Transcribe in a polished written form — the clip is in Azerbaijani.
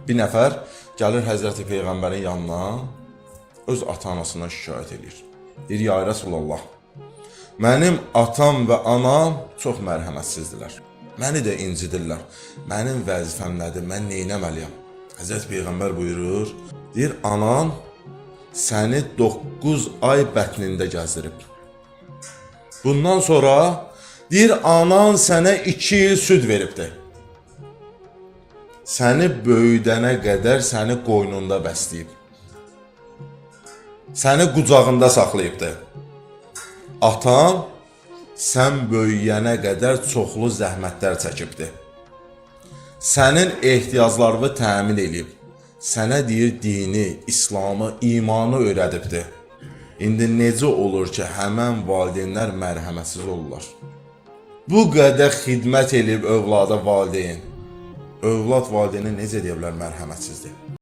Bir nəfər gəlir Həzrəti Peyğəmbərin yanına, öz ata-anasından şikayət eləyir. Deyir, ya Rəsulallah, mənim atam və anam çox mərhəmətsizdirlər. Məni də incidirlər. Mənim vəzifəm nədir? Mən nə etməliyəm? Həzrət Peyğəmbər buyurur, deyir, anan səni 9 ay bətnində gəzdirib. Bundan sonra deyir, anan sənə 2 il süd veribdi. Səni böyüdənə qədər səni qoynunda bəsləyib. Səni qucağında saxlayıbdı. Atan sən böyüyənə qədər çoxlu zəhmətlər çəkibdi. Sənin ehtiyaclarını təmin eləyib. Sənə deyir dini, İslamı, imanı öyrədibdi. İndi necə olur ki, həmən valideynlər mərhəmətsiz olurlar? Bu qədər xidmət eləyib övlada valideyn. Övlad valideynə necə deyə bilər mərhəmətsizdir?